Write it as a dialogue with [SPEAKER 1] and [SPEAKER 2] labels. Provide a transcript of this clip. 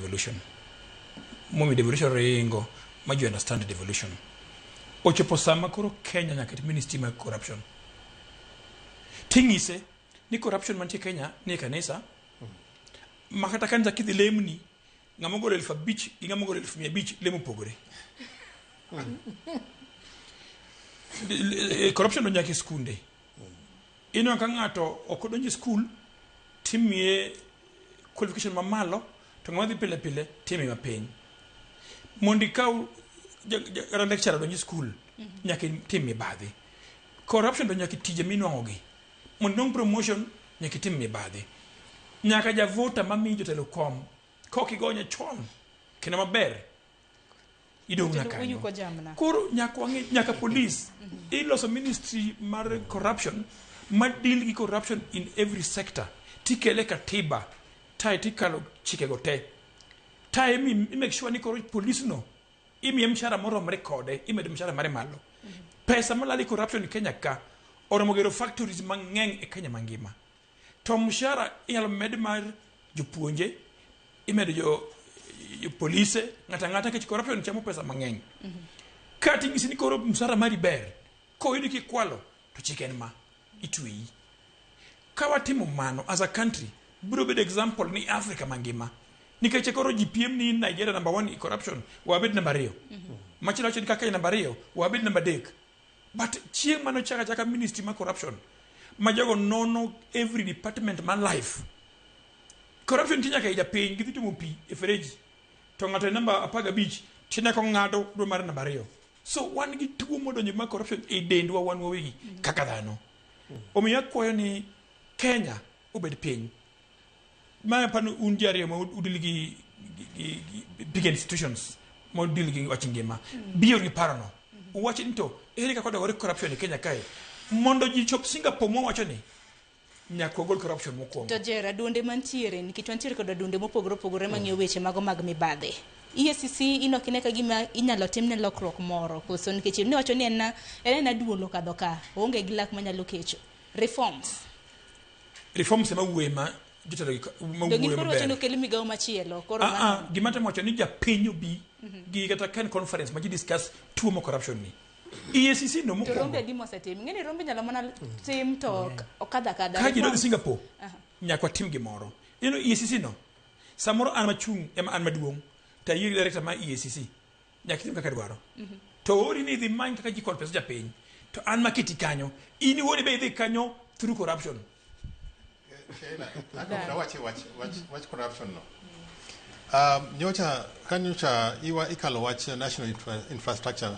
[SPEAKER 1] devolution. Momiyo devolution ringo ma ji understand devolution. Ochopo sama koro Kenya nyaka ket ministry mar corruption. Ting'ise ni corruption mantie Kenya ni e kanisa ma kata kanisa kidhi lemni, ng'ama ogolo 5,000 gi ng'ama ogolo 500,000 lemo opogore. Corruption donjo nyaka e skunde. Ineno ka ng'ato ok odonjo e skul timiye qualification mamalo, to ng'ama dhi pile pile timiye mapiny. Mondo ikaw kata lecturer odonj e skul, nyaka itim mibadhi. Corruption donjo nyaka e tije minwang'o gi. Mondo inwang' promotion nyaka itim mibadhi. Nyaka javota mamiyi jotelo kom kok igonye chon kendo maber, idong' na
[SPEAKER 2] Jotelo
[SPEAKER 1] kanyo.
[SPEAKER 2] Uyuko jamna.
[SPEAKER 1] Koro nyaka wang'e, nyaka police iloso ministry mar corruption ma deal gi corruption in every sector, tikele katiba tae tikalo chikego te tae mi make sure ni koro police no imiye mshahara moromre kode, imedo mshahara mare malo. Pesa malal e corruption e Kenya ka oromo gero factories mang'eny e Kenya mangima. To mshahara inyalo med mar jopuonje, imedo jo polise, ng'ato ang'ata, nikech corruption chamo pesa mang'eny. Ka ting'isi ni koro mshahara mari ber, koyudi kikwalo to chik en ma itweyi. Ka watimo mano as a country, biro bedo example ni Africa mangima, nikech koro ji piem ni Nigeria number one e corruption, wabed namba 2. Machielo wacho ni kaka namba 2, wabed namba 3. But chieng' manochak achaka ministry mar corruption ma jogo nono every department mar life, corruption nitie nyaka ei japiny. Gidhi tuomo pi e fereji to ng'ato e namba 15 tineko ng'ado dwa mar namba 2. So wan gi tuo modonjo mar corruption e dendwa wan wawegi kaka dhano. Omiyo akwayo ni Kenya obed piny ma apani un ji ariyo ma udil gi big institutions ma udil gi wach ngima, biro gi parono uwach ni to ere kaka odogore corruption e Kenya kae mondo ji chop Singapore mwawacho ni nyaka wagol corruption mokwongo.
[SPEAKER 2] To Jera, duonde mantiere, nikech wantiere koda duonde mopogore opogore mang'iyo weche mago mag mibadhi. EACC inok ine ka gima inyalo timne lokruok moro koso? Nikech ne wacho ni en ena duol okadho ka oonge gi lak manyalo kecho reforms.
[SPEAKER 1] Reforms ema wuoye ma jotelo gi ma
[SPEAKER 2] Dong' in
[SPEAKER 1] wuoyo
[SPEAKER 2] koro wacho ni
[SPEAKER 1] maber.
[SPEAKER 2] okel migawo machielo koro
[SPEAKER 1] Ah, ah,
[SPEAKER 2] mano.
[SPEAKER 1] gima temo wacho ni japiny obi gi kata ken conference ma ji discuss tuo mo corruption ni EACC no
[SPEAKER 2] To rombe
[SPEAKER 1] mokwongo.
[SPEAKER 2] adi mosetim? Ing'e ni rombe inyalo mana tim to okadho akadha.
[SPEAKER 1] Ka ji dodhi
[SPEAKER 2] Reforms.
[SPEAKER 1] Singapore, nyaka watim gimoro. Ineno EACC no, samoro an machung' ema an maduong' to ayie gi director mar EACC nyaka itim kaka dwaro, to ori ni idhi many kaka ji kwalo pesa japiny, to an maketi kanyo, in iwuon be idhi kanyo through corruption.
[SPEAKER 3] Sheila, awache wach corruption no. Nyocha ka nyocha iwa ikalo wach National Infrastructure